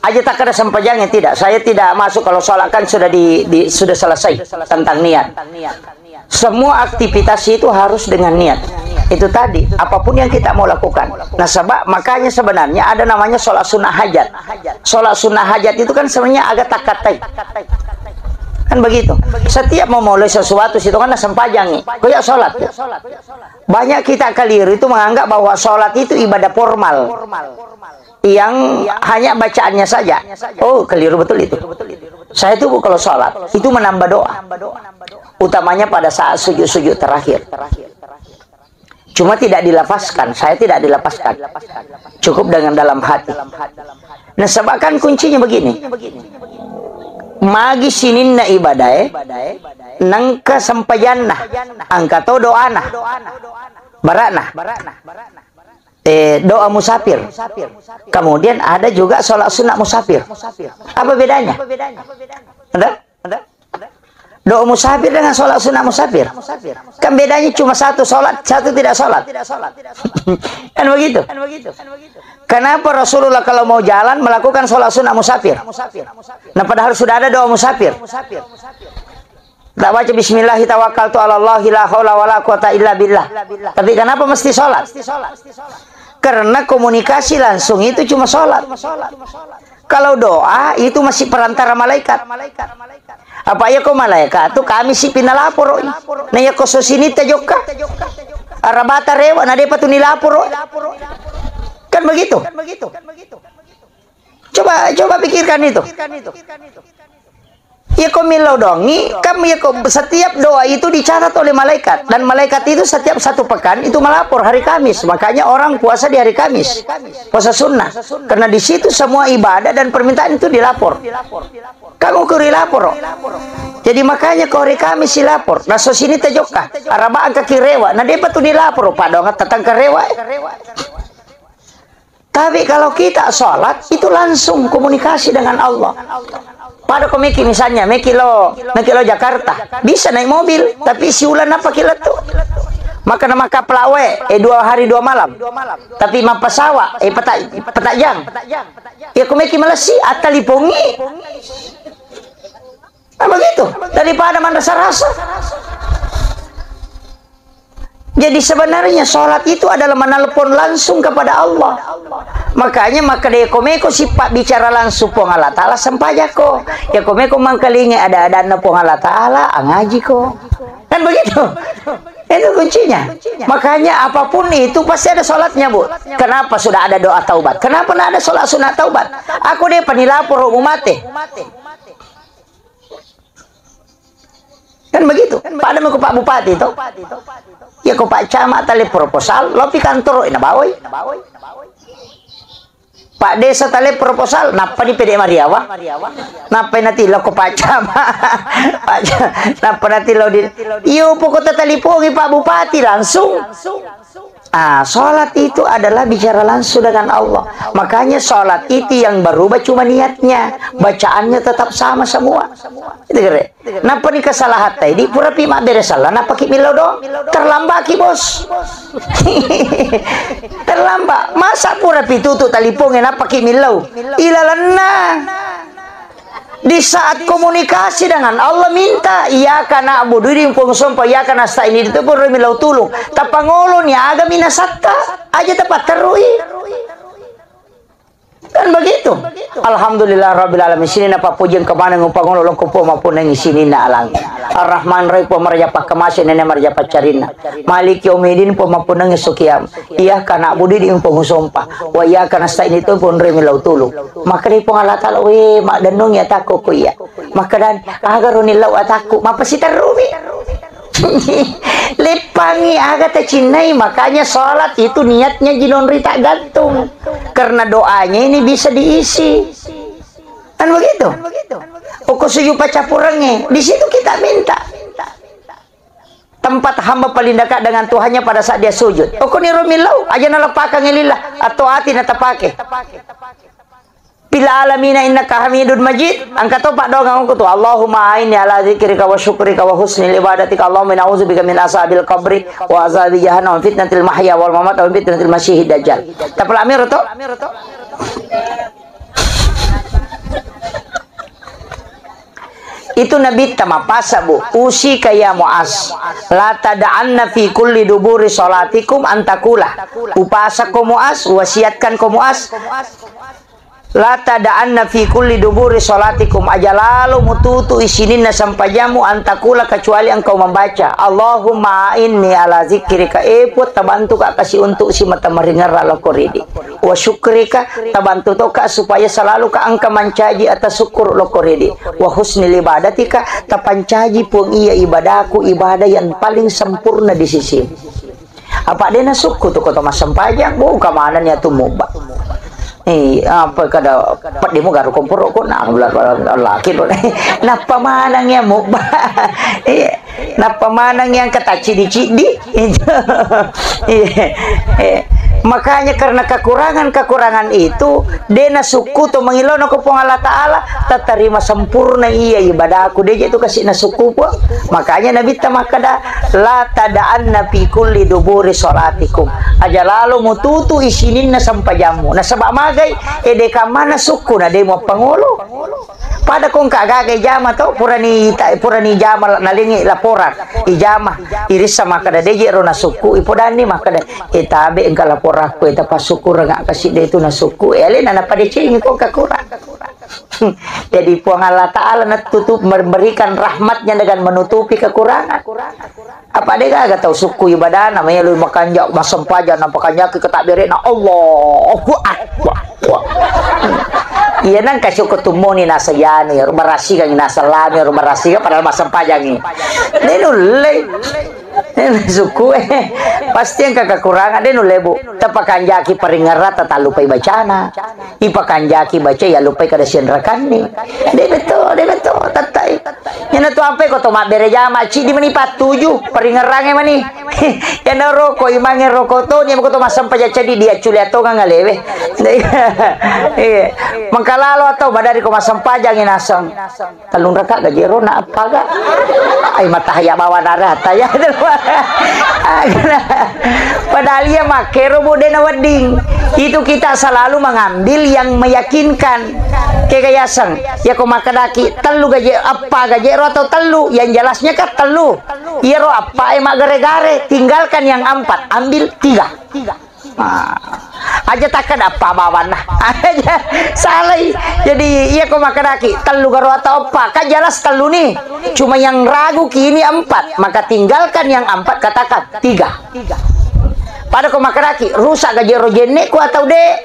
aja tak ada sempajangnya tidak. Saya tidak masuk kalau sholat kan sudah di, di sudah selesai tentang niat. Semua aktivitas itu harus dengan niat. Itu tadi, apapun yang kita mau lakukan. Nasaba, makanya sebenarnya ada namanya sholat sunnah hajat. Sholat sunnah hajat itu kan sebenarnya agak takatai. Kan begitu. Setiap mau mulai sesuatu, situ kan sempajangi. Koyak sholat. Banyak kita keliru itu menganggap bahwa sholat itu ibadah formal. Yang hanya bacaannya saja. Oh, keliru betul itu. Saya itu kalau sholat, itu menambah doa. Utamanya pada saat sujud-sujud terakhir. Cuma tidak dilafazkan, saya tidak dilafazkan. Cukup dengan dalam hati. Nah, sebab kan kuncinya begini. Magi sininna ibadae, nengka sempajanna, angka to doana, barana. Eh, doa musafir. Kemudian ada juga sholat sunat musafir. Apa bedanya? Ada? Doa musafir dengan sholat sunat musafir. Kan bedanya cuma satu sholat, satu tidak sholat. Kan begitu? Kenapa Rasulullah kalau mau jalan melakukan sholat sunat musafir? Nah, padahal sudah ada doa musafir. Tak baca bismillah, tawakkaltu ala Allah, la haula wala quwata illa billah. Tapi kenapa mesti sholat? Karena komunikasi langsung itu cuma sholat. Kalau doa itu masih perantara malaikat. Apa iya ko malaikat tu kami si pinalaporo. Nah, iya ko sosini tajokka. Arabata rewa, na depa tu nilaporo. Kan begitu? Coba, coba pikirkan itu. Iya ko millau dongi, kan iya ko setiap doa itu dicatat oleh malaikat. Dan malaikat itu setiap satu pekan itu melapor hari Kamis. Makanya orang puasa di hari Kamis. Puasa sunnah. Karena di situ semua ibadah dan permintaan itu dilapor. Kamu kuri lapor. Jadi makanya ko hari Kamis silapor. Nah, sosini tajokka. Arabaan kaki rewa. Nah, depa tu nilapor. Padonga tatang ke rewa. Tapi kalau kita sholat, itu langsung komunikasi dengan Allah. Pada ko meki misalnya, meki lo, meki lo Jakarta, bisa naik mobil, tapi siulan apa kilo tu? Maka nama kapal awe, eh, dua hari dua malam. Tapi mapasawa, eh, peta, peta jang. Ya ko meki malasi, atalipongi. Nah, begitu. Daripada manrasa-rasa. Jadi sebenarnya sholat itu adalah menelpon langsung kepada Allah. Makanya maka de ko meko sipabbicara langsung Puang Allah Ta'ala, sempajako. Ya ko meko mangkalingi ada-adanna Puang Allah Ta'ala, angajiko. Kan begitu? Itu kuncinya. Makanya apapun itu pasti ada sholatnya, Bu. Kenapa sudah ada doa taubat? Kenapa nggak ada sholat sunat taubat? Aku de panilaporo mumate. Kan begitu. Pada ko Pak Bupati to. Ya ko Pak Camat tale proposal, lopi kantoro ina bawai. Pak Desa tale proposal, nappa di pede mariawa. Nappa natillo ko Pak Camat. Pak Ca-, nappa natillo di, iyo pokoknya talipongi Pak Bupati langsung. Ah, sholat itu adalah bicara langsung dengan Allah. Makanya sholat itu yang berubah cuma niatnya. Bacaannya tetap sama semua. Itu kere. Nappa ni kesalahan tadi, pura pi mabbere salah, nappa ki millau do. Terlambat ki, Bos. Terlambat. Masa pura pi tutu taliponge, nappa ki millau. Ilalenna. Di saat komunikasi dengan Allah, minta, "Iyyaka na'budu," di Puang sompa, "Iyyaka nasta'in," itu pun remi lau tulung. Tapangolo ni aga minasatta, aja tapatterui. Kan begitu. Alhamdulillah rabbil alamin. Sini na papujeng kemana ngupangolo loko po mapuneng sini na alang. Ar-Rahman Rahim po maraja pakkamase nene maraja paccarinna. Maliki yaumiddin po mapuneng esso kiam. Iyyaka na'budu di Puang sompa. Wa iyyaka nasta'in itu pun remi lau tulung. Maka di Puang Allah Ta'ala, "We, maddennungi atakku ku iya." Maka dan, "Aga ro nillau atakku?" Mapasiterrumi. Leppangi aga tacinnai, makanya sholat itu niatnya jinonri tak gantung. Karena doanya ini bisa diisi. Kan begitu? Pokok sujud pacapurengnya, di situ kita minta. Tempat hamba paling dekat dengan Tuhannya pada saat dia sujud. Okoni romillau, aja naleppakang lillah, atau ati natapake. Fil alamina innaka hamidun majid, angka to paddoangeng okko tu, Allahumma a'inni ala dzikrika wa syukrika wa husni ibadatika, Allahumma inni a'udzubika min azabil qabri wa azabi jahannam wa fitnatil mahya wal mamat wa fitnatil masyihid dajjal. Tapalami roto? Itu Nabitta mappasa, Bu. Usika ya Muaz, la tada'anna fi kulli duburi salatikum antakula. Upasakko Muaz, wasiatkanko Muaz. La tada'anna fi kulli duburi salatikum, aja lalo mututu isininna sempajammu, antakula, kecuali engkau membaca, Allahumma a'inni ala zikrika, e Puang, tabantuka kasi untuk simata maringerra lokko ridi. Wa syukrika, tabantu toka supaya selalu ka engka mancaji ata syukur lokko ridi. Wa husni ibadatika, tapancaji Puang iya ibadaku, ibadah yang paling sempurna di sisimu. Apa dena sukku tu koto massempajang, buka mana ni atu mubba. Eh, apa kada peddimu garu komporo ko, nah, laki lo. Nappa manang ya mubba. Iya. Nappa manang yang kata cidi-cidi. Iya. Eh, makanya karena kekurangan-kekurangan itu, dena sukku to mangilona ko Puang Allah Ta'ala, tatarima sempurna iya ibadahku, deje tu kasih na sukku, Puang. Makanya Nabi ta makkada, la tada'anna fi kulli duburi salatikum. Aja lalo mututu isininna sempajammu. Nasaba magai, ede kamana sukku na demo pangolo. Pada kongka gaga ijama to, purani ta-, purani ijama nalingi laporan, ijama, irissa makkada deje ro nasukku, ipodanni makkada, e tabe engka laporakku, e tapasukku renga kasi de tu nasukku, e alena napadecengi kongka kurang. Jadi Puang Allah Ta'ala natutup memberikan rahmatnya dengan menutupi kekurangan. Apa de gaga tau sukku ibadana, melo makanja, massempajang, napakanjaki ketakbirena, Allahu Akbar. Iya nang kasih ko tummoni nasa yani, barasikan nasa lami, barasikan padahal massempajangi. De nulle. Sukku, eh, pasti engka kekurangan, de nulle, Bu. Tapakanjaki paringerra, tatallupai bacana. Ipakanjaki baca, ya lupai kada sianrakanni. De betul, de betul, tattai. Yana tu ampe ko to mabbere jama, cidi mani pattuju, paringerrange mani. Yana roko, imange roko to, ni ko to massempajang cadi dia culia tongang alewe. Iya. Mengkalalo atau madari ko massempajang inaseng. Tellung raka gaji ero na appaga. Ai matahaya bawa narata ya. Padahal iya makkero, Bu, de na wedding. Itu kita selalu mengambil yang meyakinkan. Kega yaseng, ya ko makkedaki tellu gaji, appa gaji ero atau tellu, yang jelasnya kan tellu. Iyaro appa e maggare-gare, tinggalkan yang empat, ambil tiga. Ah, aja takkeda appa bawanna. Aja salai. Jadi, iya ko makkedaki, tellu garo atau appa? Kan jelas tellu ni. Cuma yang ragu kini empat. Maka tinggalkan yang empat, katakan tiga. Pada ko makkedaki, rusak gaji ro jennekku atau de?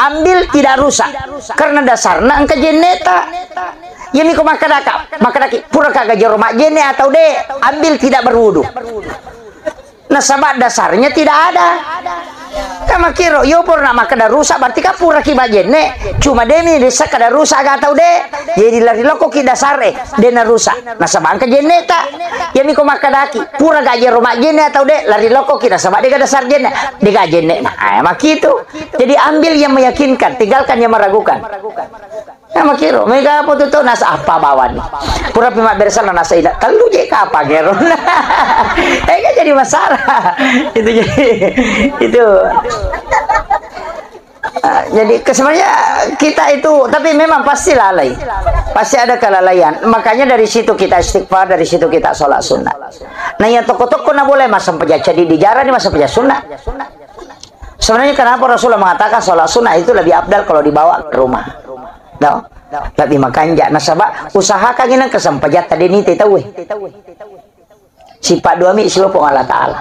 Ambil tidak rusak. Karena dasarna engka jenneta. Iya mi ko makkedaka, makkedaki, puraka gaji ro majjenne atau de? Ambil tidak berwudu. Nasaba dasarnya tidak ada. Kan makkiro, yo purna makkeda rusak, berarti kan puraki majjenne. Cuma demi bisa kada rusak ga atau de. Jadi lari lokkoki dasare, de na rusak. Nasaba engka jenneta. Iya mi ko makkedaki, pura gaji ro majjenne atau de, lari lokkoki nasaba de ga dasar jenne. De ga jenne. Nah, eh, makitu. Jadi ambil yang meyakinkan, tinggalkan yang meragukan. Nah, makkiro, mega apa tu tau nasa apa bawani? Pura pi mabbere sana nasa ina, tellu je kapang ero. Eh, kan jadi masalah. Itu jadi, itu. Ah, jadi ke-, sebenarnya kita itu, tapi memang pasti lalai. Pasti ada kelalaian. Makanya dari situ kita istighfar, dari situ kita sholat sunnah. Nah, yang toko-toko na boleh masang pejaca di, di jarang ni masang pejaca sunnah. Sebenarnya kenapa Rasulullah mengatakan sholat sunnah itu lebih afdal kalau dibawa ke rumah? No? Lebih makanja. Nasaba usahakan ini kesempatan tadi ni tetawe. Sifat dua mi silopong Allah Ta'ala.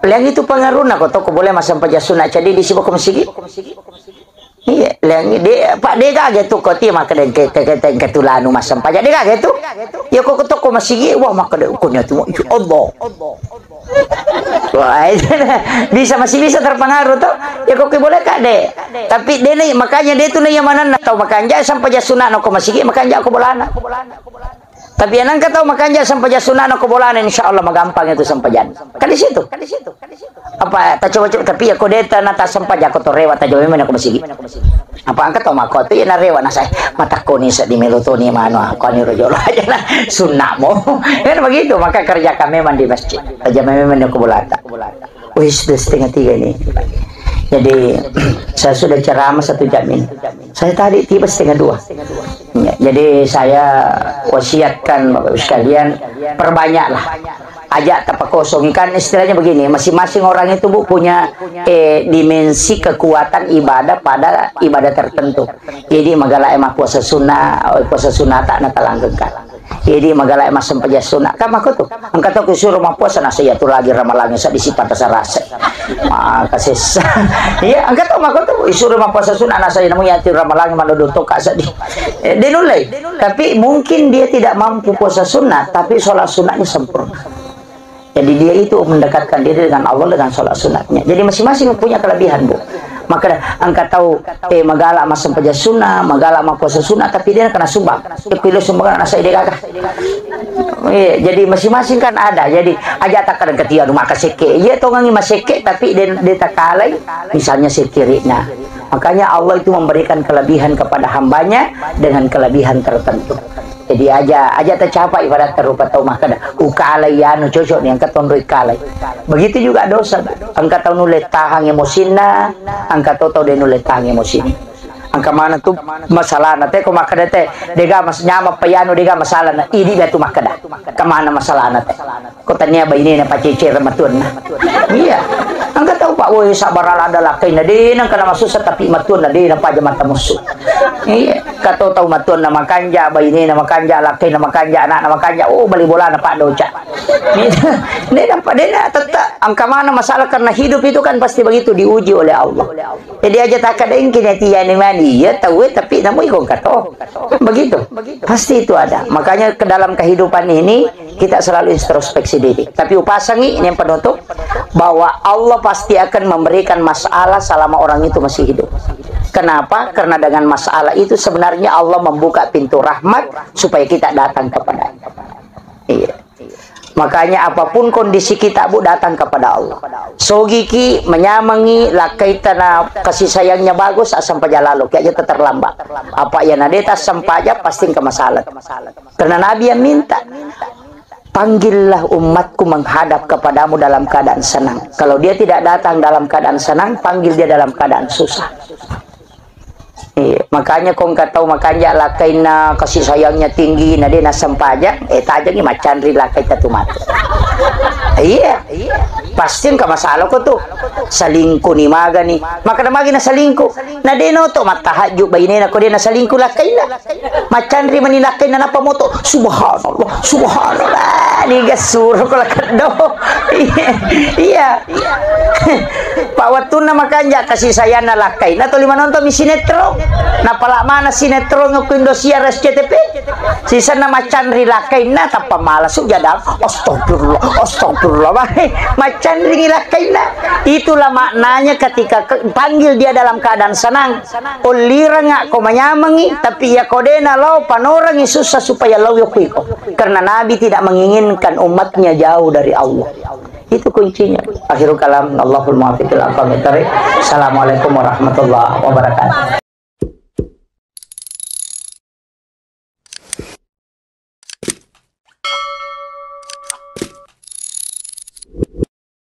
Yang itu pengaruhna ko toko boleh masang pejaca sunnah jadi di sibuk masigi. Iya, leng de, Pak, de gaga tu ko ti makkeda ke, ke, ke, ke tulanu massempajang. De gaga tu. Ya ko toko masigi, wah, makkeda ko ni tu, ya Allah. Wah, bisa, masih bisa terpengaruh tu. Ya ko boleh ka de. Tapi de ni, makanya de tu ni yang mana tau makanja sempajang sunat no ko masigi, makanja ko bolana. Tapi yang nangka tau makanja sempajang sunat no ko bolana, insya Allah magampang itu sempajang. Kan di situ. Apa, tacoba-coba, tapi ya ko de ta na ta sempajang ko to rewa, tacoba memang ko masigi. Apa engka tau mako tu ya na rewa na saya. Mata ko ni sedih melo tu ni mano, ko ni rojo lo aja lah. Sunat mo. Kan begitu, maka kerjakan memang di masjid. Aja memang ko bolata. Wis, sudah setengah tiga ini. Jadi, saya sudah ceramah satu jam ini. Saya tadi tiba setengah dua. Ya, Jadi saya wasiatkan Bapak Ibu sekalian, perbanyaklah. Aja tapakosongi. Kan istilahnya begini, masing-masing orang itu, Bu, punya, eh, dimensi kekuatan ibadah pada ibadah tertentu. Jadi magala e mappuasa sunnah, oh, puasa sunnah tak natalanggengkan. Jadi magala e massempajang sunnah. Kan mako tu. Engka to kusuro mappuasa, nasa iya tu lagi ramalangi seddi sipata sarasa. Maka sessa. Iya, engka to mako tu isuro mappuasa sunnah, nasa iya namu iya tu ramalangi manodo toka seddi. Eh, dia nulai. Tapi mungkin dia tidak mampu puasa sunnah, tapi sholat sunnahnya sempurna. Jadi dia itu mendekatkan diri dengan Allah dengan sholat sunatnya. Jadi masing-masing punya kelebihan, Bu. Maka engka tau, eh, magala massempajang sunnah, magala mappuasa sunnah, tapi dia kena sumbang. Eh, kuilo sumbang anak saya dia gagah. Iya, jadi masing-masing kan ada. Jadi aja tak kadang ketia rumah kasekke. Iya, tongangi masekke, tapi dia, dia tak kalai, misalnya sekiriknya. Makanya Allah itu memberikan kelebihan kepada hambanya dengan kelebihan tertentu. Jadi aja, aja tercapai ibarat rupa tau makkeda, "Ukalai anu cocok nih, engka tonro ikalai." Begitu juga dosa. Engka tau nulle tahang emosinna, engka tau tau de nulle tahang emosinna. Engka mana tu masalahna te, ko makkeda te, dega mas-, nyameng pa anu, dega masalahna, idi dia tu makkeda. Kemana masalahna te? Ko tania bainena pacecere matuanna. Iya. Engka tau, Pak, woi, sabar ala ada lakkainna, de nengka na masussa, tapi matuanna de na paja mata musu. Iya. Kato tau matuanna makanja, bainena makanja, lakkainna makanja, anakna makanja, oh, bali bolana Pak doca. Ini nampak de na tetta, engka mana masalah, karena hidup itu kan pasti begitu, diuji oleh Allah. Jadi aja tak ada yang kena tiada mani, ya tahu, eh, tapi namu ikon kato. Begitu. Pasti itu ada. Makanya ke dalam kehidupan ini kita selalu introspeksi diri. Tapi upasangi ini yang penutup, bahwa Allah pasti akan memberikan masalah selama orang itu masih hidup. Kenapa? Karena dengan masalah itu sebenarnya Allah membuka pintu rahmat supaya kita datang kepada-Nya. Iya. Makanya apapun kondisi kita, Bu, datang kepada Allah. Sogiki, menyamangi, lakkaita na kasih sayangnya bagus, asam paja lalo, kayak aja terlambat. Apa ya nadeta sampaja, pasti engka masalah. Karena Nabi yang minta, "Panggillah umatku menghadap kepadamu dalam keadaan senang." Kalau dia tidak datang dalam keadaan senang, panggil dia dalam keadaan susah. Iya, makanya kong katau makanja lakkainna kasih sayangnya tinggi, na de nassempajang, eh, tajengi maccanri lakkaita tu matu. Iya, pasti engka masalah ko tu. Selingkuh ni maga ni. Maka na magi na selingkuh. Na de noto mattahajju bainena ko de na selingkuh lakkainna. Maccanri mani lakkainna napa moto. Subhanallah, subhanallah. Niga suro ko lakkeddo. Iya, iya. Pak, wettunna makanja kasih sayangna lakkainna tuli manonton mi sinetron. Napala mana sinetron ko Indosiar S C T V. Sisenna maccanri lakkainna tappa malasu jadang. Astagfirullah, astagfirullah. Maccanri lakkainna. Itulah maknanya ketika ke-, panggil dia dalam keadaan senang. Ulliranga ko manyamengi, tapi iya ko dena lao panorangi susah supaya lao yokko iko. Karena Nabi tidak menginginkan umatnya jauh dari Allah. Itu kuncinya. Akhirul kalam, Allahul muwaffiq ila aqwamit thariq. Assalamualaikum warahmatullahi wabarakatuh.